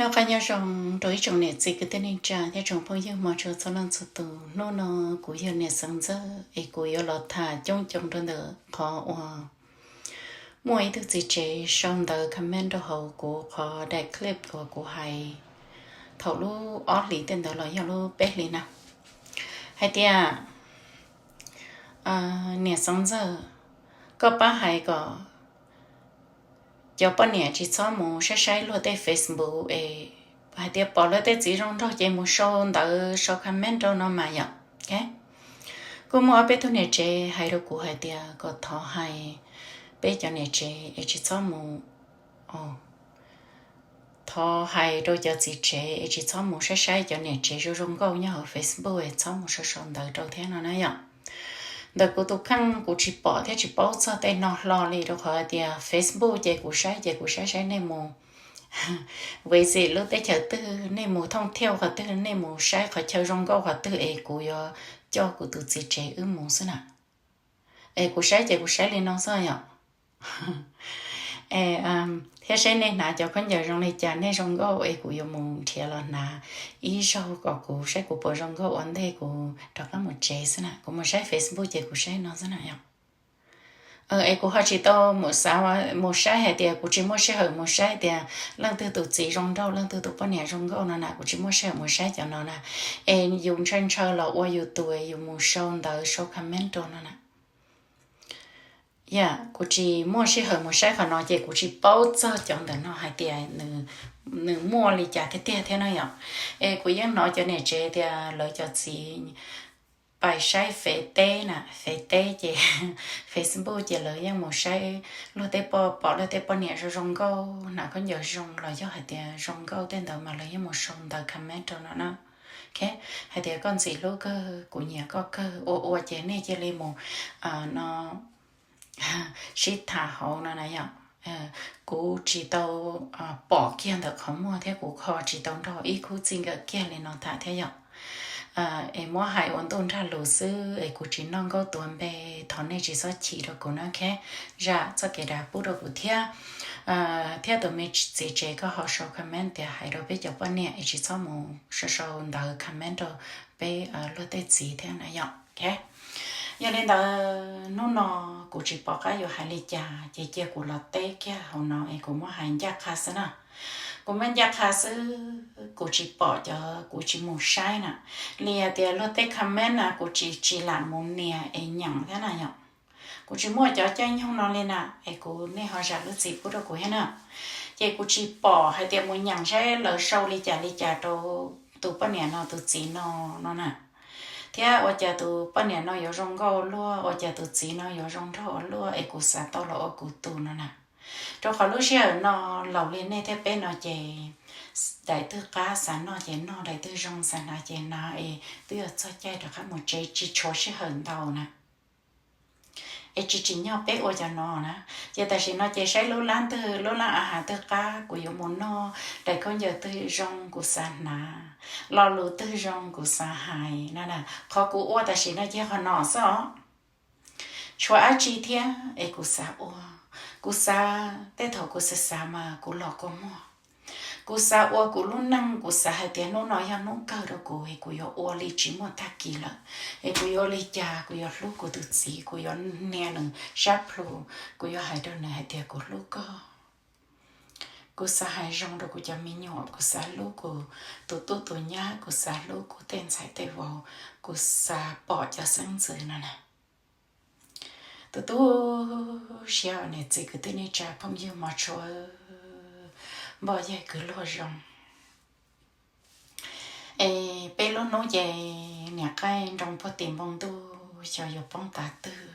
Noj qab nyob zoo rau ib tsoom niam txiv kwv tij neej tsa thiab tsoom phooj ywg mog tshua txhua leej txhua tus. Hnub no kuv yog niam Xeev Ntxawg es kuv yuav los tham coob coob rau ntawm qhov uas muaj ib tug txiv tsev sau ntawv comment rau hauv kuv qhov daim clip uas kuv hais thaum lub ob hlis tej ntawd los yog lub peb hlis na, hais tias, niam Xeev Ntxawg, koj pab hais kom cov poj niam tsis txhob mus saib saib luag tej Facebook es hais tias pom luag tej txiv zoo nraug ces mus sau ntawv sau comment rau no mas yom. Kuj muaj ob peb tug niam tsev hais rau kuv hais tias kom thov hais peb cov niam tsev es tsis txhob mus, thov hais rau cov txiv tsev es tsis txhob mus saib saib cov niam tsev zoo zoo nkauj nyob hauv Facebook es txhob mus sau sau ntawv rau thiab no na yom. Ntawm kuv tus kheej kuv tsis pom thiab tsis paub txog tej no hlo li rau qhov tias Facebook ces kuv saib ces kuv saib saib nej mus visit lub teb chaws twg, nej mus thooj thiaj qhov twg, nej mus saib qhov chaw zoo nkauj qhov twg es kuv yuav coj kuv tus txiv tsev wb mus xwb na. Es kuv saib ces kuv saib li no xwb yom. Thiab saib nej hnav cov khaub ncaws zoo li cas, nej zoo nkauj es kuv yuav mus nrhiav los hnav ib zaug kom kuv saib kuv puas zoo nkauj ua ntej kuv rov qab mus tsev xwb na. Kuv mus saib Facebook ces kuv saib no xwb na yom. Es kuv ho tsis tau mus xav mus saib hais tias kuv tsis muaj sij hawm mus saib tias leej twg tus txiv zoo nraug, leej twg tus poj niam zoo nkauj no na, kuv tsis muaj sij hawm mus saib cov no na. Es yus ntshaw ntshaw los ua yus tus yus mus sau ntawv sau comment rau no na. Yam kuv tsis muaj sij hawm mus saib qhov no ces kuv tsis paub txog cov ntawm no hais tias nws muaj li cas tiag tiag thiab no yom. Es kuv yeej hnov cov niam tsev tias lawv cov txiv pais saib Fev teb na, Fev teb ces Facebook ces lawv yeej mus saib luag tej poj, pom luag tej poj niam zoo zoo nkauj, hnav khaub ncaws zoo los yog hais tias zoo nkauj tej ntawd mas lawv yeej mus sau ntawv comment rau no na. Hais tias koj ntxim hlub kawg, kuv nyiam koj kawg, ua ua ces nej cia li mus no sib tham hauv no na yom. Kuv tsis tau pom kiag ntawm qhov muag thiab kuv kho tsis tau nrog ib khub txij nkawm kiag li no tham thiab yom. Es muab hais ua ntuj nrag lus xwb es kuv tsis noj nkauj tuav npe, thov nej tsis txhob chim rau kuv na. Zam txoj kev dav pub rau kuv thiab. Thiab tus me txiv tsev koj ho sau comment tias hais rau peb cov poj niam es tsis txhob mus sau sau ntawv comment rau peb luag tej txiv thiab na yom. Yog li ntawd hnub no kuv tsis pom qab yuav hais li cas ces cia kuv los teb kiag hauv no es kuv muab hais ncaj qha xwb na. Kuv muab ncaj qha xwb, kuv tsis pom cov, kuv tsis mus saib na. Li hais tias luag tej comment na kuv tsis tsis lam mus nias es nyeem thiab na yom. Kuv tsis muaj cov caij nyoog no li na, es kuv, nej ho zam lub txim pub rau kuv thiab na. Ces kuv tsis pom hais tias mus nyeem saib lawv sau li cas li cas rau tus poj niam no tus txiv no no na. Thiab ua cas tus poj niam no yuav zoo nkauj luaj, ua cas tus txiv no yuav zoo nraug ua luaj es kuv xav tau los ua kuv tus no na. Rau qhov lub sij hawm no laus li nej thiab peb no ces daim twg qab xav noj ces noj, daim twg zoo xav hnav ces hnav es twb yuav txog caij rov qab mus tsev tsis tshuav sij hawm ntau na. Es tsis tsim nyog peb ua cov no na. Ces tam sim no ces saib lub lab twg, lub lab a has twg qab kuv yuav mus noj, daim khaub ncaws twg zoo kuv xav hnav, lo lus twg zoo kuv xav hais no na. Qhov kuv ua tam sim no ces qhov no xwb os. Tshuav dab tsi thiab es kuv xav ua, kuv xav tej thaum kuv xav xav mas kuv los kua muag. Kuv xav ua kuv lub neej, kuv xav hais tias hnub no yog hnub kawg rau kuv es kuv yuav ua li tsis muaj tag kis lawm. Es kuv yuav ua li cas, kuv yuav hlub kuv tus txiv, kuv yuav hnia nws sab plhu, kuv yuav hais rau nws hais tias kuv hlub koj. Kuv xav hais zoo rau kuv cov me nyuam, kuv xav hlub kuv tus tub tus nyab, kuv xav hlub kuv tej ntxhais tej vauv, kuv xav pom cov xeeb ntxwv no na. Tus tu siab niam txiv kwv tij neej tsa phooj ywg mos tshua, npoj yawg kwv luag zoo. Es peb lub hnub ces niam qaij nroo puag tim npoo ntuj xyov yuav poob tav twg.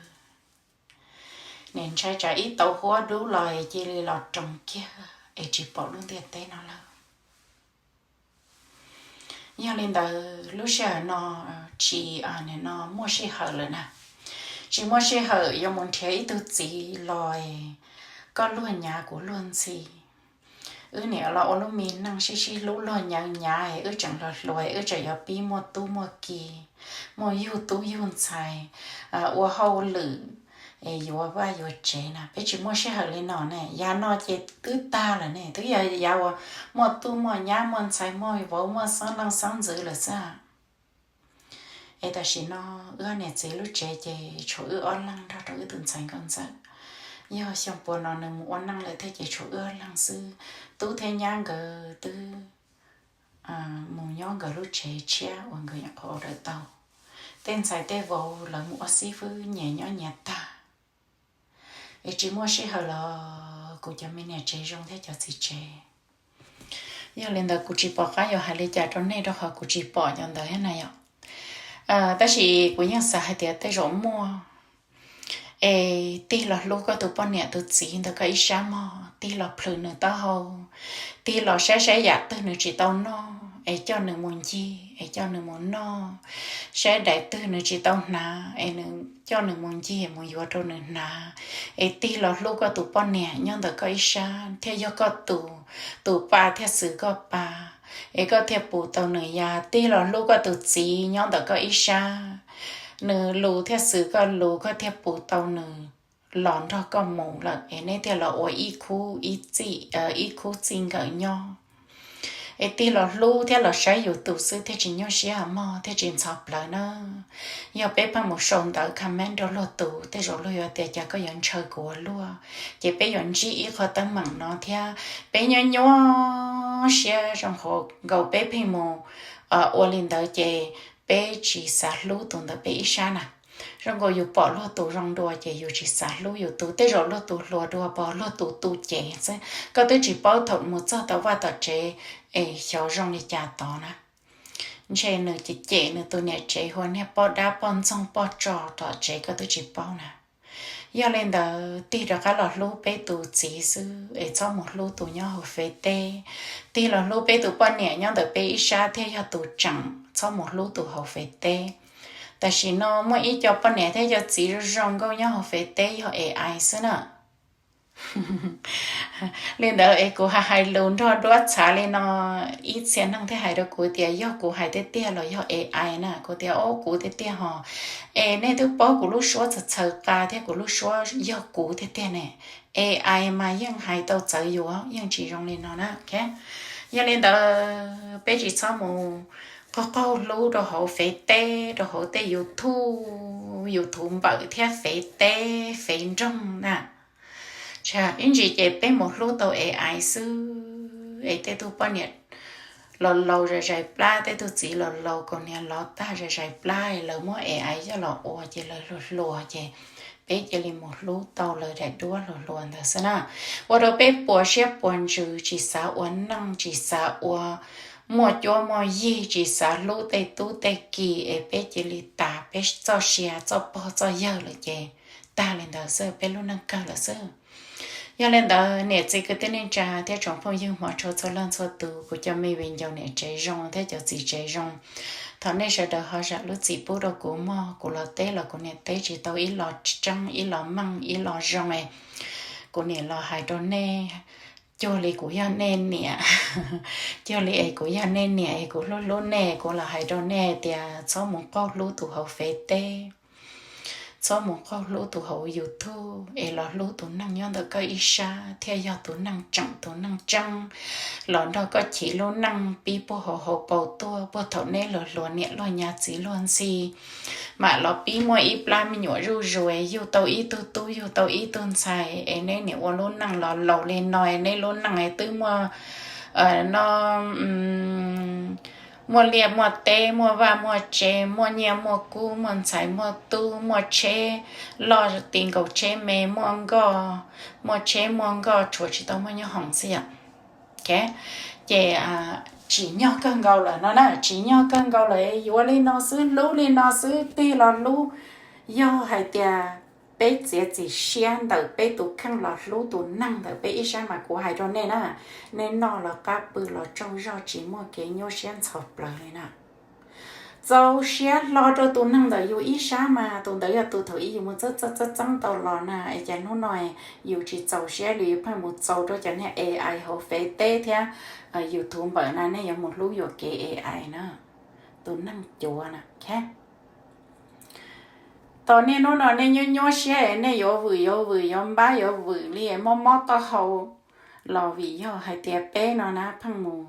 Niam ntshai tsam ib tau huab dub los es cia li los roos kiag es tsis pom lub ntiaj teb no lawm. Yog li ntawd lub sij hawm no tsis, nim no muaj sij hawm lawm na, tsis muaj sij hawm yuav mus nrhiav ib tug txiv los koj luag nyav kuv luag ntxhi. Wb niam los ua lub me neej sib sib hlub luag nyav nyav, wb tseem hluas hluas, wb tseem yuav pib muaj tub muaj ki, muaj yug tub yug ntxhais, ua hauj lwm, es yuav vaj yuav tsev na, peb tsis muaj sij hawm li no ne. Yav no ces twb tag lawm ne, twb yog yav uas muaj tub muaj nyab muaj ntxhais muaj vauv muaj xeeb leej xeeb ntxwv lawm xwb. Es tam sim no wb niam txiv lub tsev ces tshuav wb ob leeg nrog rau wb tus ntxhais nkauj ntxawm. Yog xyoo puas no nws mus ua neej lawm thiab ces tshuav wb ob leeg xwb. Tub thiab nyab nkawd twb mus nyob nkawd lub tsev tshiab uas nkawd nyuam qhuav ua dawm tau. Tej ntxhais tej vauv lawv mus ua xib fwb nyias nyob nyias tag. Es tsis muaj sij hawm los kuv cov me niam tsev zoo thiab cov txiv tsev. Yog li ntawd kuv tsis pom qab yuav hais li cas rau nej rau qhov kuv tsis pom cov ntawd thiab na yom. Tab sis kuv yeej xav hais tias tej zaum muaj, es tig los hlub koj tus poj niam tus txiv ntawm koj ib sab mog, tig los plhws nws taub hau, tig los saib saib yam twg nws tsis tau noj es coj nws mus ncig es coj nws mus noj, saib daim twg nws tsis tau hnav es coj nws mus ncig mus yuav rau nws hnav. Es tig los hlub koj tus poj niam nyob ntawm koj ib sab thiaj yog koj tus, tus pa thiaj xwv koj pa, es koj thiaj pum tau nws ya. Tig los hlub koj tus txiv nyob ntawm koj ib sab, nws lus thiaj xwv koj lus, koj thiaj pum tau nws los nrog koj mus lawm es neb thiaj los ua ib khub ib txij, ib khub txij nkawm nyob. Es tig los hlub thiab los saib yus tus xwb thiaj tsis nyuaj siab mog, thiaj tsis ntxhov plawv na. Yog peb pheej mus sau ntawv comment rau luag tus, tej zaum luag yuav tias cas koj yuav ntshaw kuv ua luaj. Ces peb yuav ntsib ib qho teeb meem no thiab, peb nyuaj nyuaj siab zoo nkaus peb pheej mus ua li ntawd ces peb tsis xav hlub tus ntawm peb ib sab na. Zoo nkaus yus pom luag tus zoo dua ces yus tsis xav hlub yus tus, tej zaum luag tus hluas dua pog luag tus tu cev xwb, koj twb tsis paub thaum mus txog tom vaj tom tsev es xyov zoo li cas tod na. Ntshe nws cem cem nws tus niam tsev hu niag poj dab poj ntxoog poj tso tom tsev koj twb tsis paub na. Yog li ntawd tig rov qab los hlub peb tus txiv xwb es txhob mus hlub tus nyob hauv fes teb. Tig los hlub peb tus poj niam nyob ntawm peb ib sab thiaj yog tus tseem, txhob mus hlub tus hauv fes teb. Tam sim no muaj ib co poj niam thiab cov txiv zoo zoo nkauj nyob hauv fes teb yog A I xwb na. Li ntawd es kuv hais hais lus nrog duab txhav li no, ib txhia neeg thiaj hais rau kuv tias yog kuv hais tiag tiag los yog A I na. Kuv tias o kuv tiag tiag hos, es nej twb paub kuv lub suab txhaws txhaws qa thiab kuv lub suab yog kuv tiag tiag ne. A I mas yeej hais tau txawv yus, yeej tsis zoo li no na. Yog li ntawd peb tsis txhob mus qaug qaug hlub rau hauv fes teb, rau hauv tej YouTube, YouTube npawm thiab fes teb fes nroog na. Ib ntsis ces peb mus hlub tau A I xwb es tej tug poj niam los laus zais zais plab, tej tug txiv los laus kaus hniav lov tag zais zais plab, lawv muab A I coj los ua ces lawv hluas hluas ces peb cia li mus hlub tau lawv daim duab hluas hluas ntawd xwb na. Ua rau peb puas siab puas ntsws, tsis xav ua neej, tsis xav ua, muaj cuab muaj yig, tsis xav hlub tej tub tej ki es peb cia li tas peb txoj sia txoj pog txoj yawg lawm ces tag li ntawd xwb, peb lub neej kawg lawm xwb. Yog li ntawd niam txiv kwv tij neej tsa thiab tsoom phooj ywg hmov tshua txhua leej txhua tus, kuv cov me viv ncaus niam tsev zoo thiab cov txiv tsev zoo, thov nej sawv daws ho zam lub txim pub rau kuv mog. Kuv los teb los kuv niam teb tsis tau ib los tseeb ib los meej ib los zoo es kuv niam los hais rau nej cuag li kuv yog nej niam, cuag li es kuv yog nej niam es kuv hlub hlub nej, kuv los hais rau nej tias txhob mus qaug hlub tus hauv fes teb, txhob mus qaug hlub tus hauv YouTube es los hlub tus neeg nyob ntawm koj ib sab thiaj yog tus neeg tseem tus neeg tseeb. Los nrog koj chiv lub neej pib puag hauv hauv paus tuaj, puag thaum neb luag hluas niam luag nyav txiv luag ntxhi, mam los pib muaj ib plab me nyuam zuj zus, yug tau ib tug tub yug tau ib tug ntxhais es neb niam ua lub neej los laus li no es neb lub neej es twb muaj, no, muaj liaj muaj teb, muaj vaj muaj tsev, muaj nyiaj muaj kub, muaj ntxhais muaj tub, muaj tsheb loj ti nkaus tsheb me, muaj nkoj, muaj tsheb muaj nkoj, tshuav tsis tau muaj nyob hoom xwb yom. Ces tsim nyog kawg nkaus lawm no na, tsim nyog kawg nkaus lawm, yuav li no xwb, hlub li no xwb, tig los hlub. Yog hais tias peb txiav txim siab ntawm peb tus kheej los hlub tus neeg ntawm peb ib sab mas kuv hais rau nej na, nej noj los qab pw los tsaug zog, tsis muaj kev nyuaj siab ntxhov plawv li na. Txaus siab hlo rau tus neeg ntawm yus ib sab mas tus ntawd yog tus thaum ub yus mus txeeb txeeb tau los na, es cas hnub no yus tsis txaus siab li, yus pheej mus txaus rau cov niag A I hauv fes teb thiab YouTube npawm na, nej yuav mus hlub yuam kev A I na, tus neeg cuav na. Tos niaj hnub no nej nyuaj nyuaj siab es nej yuav vwm yuav vwm yuav npab yuav vwm li mob mob taub hau los vim yog hais tias peb no na pheej mus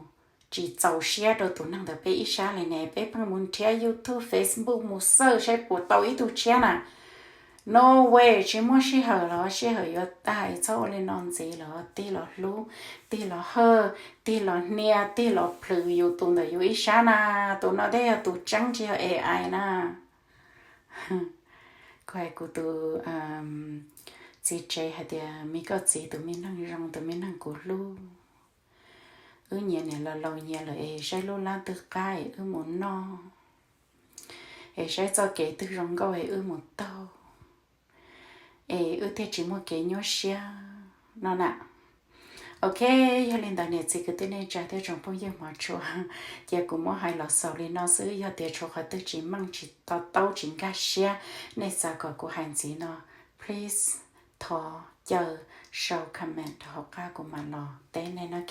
tsis txaus siab rau tus neeg ntawd peb ib sab li ne, peb pheej mus nrhiav YouTube, Facebook mus xawj saib puas tau ib tug tshiab na. No way, tsis muaj sij hawm los sij hawm yuav tag, txhob ua li no ntxiv los tig los hlub, tig los hawj, tig los hnia, tig los plhws yus tus ntawm yus ib sab na. Tus no thiaj yog tus tseeb tsis yog A I na. Kuv hais kuv tus txiv tsev hais tias, me koj txiv tus me neeg zoo, tus me neeg kuv hlub, wb nyias niam laus laus nyias lawm es saib lub lab twg qab es wb mus noj, es saib txoj kev twg zoo nkauj es wb mus taug, es wb thiaj tsis muaj kev nyuaj siab no na. Ok, yog li ntawd niam txiv kwv tij neej tsa thiab tsoom phooj ywg hmov tshua, cia kuv muab hais los xaus li no xwb. Yog tias tshuav qhov twg tsis meej, tsis to taub, tsis nkag siab, nej xav kom kuv hais ntxiv no, please thov caw sau comment rau hauv qab kuv mam los teb nej no.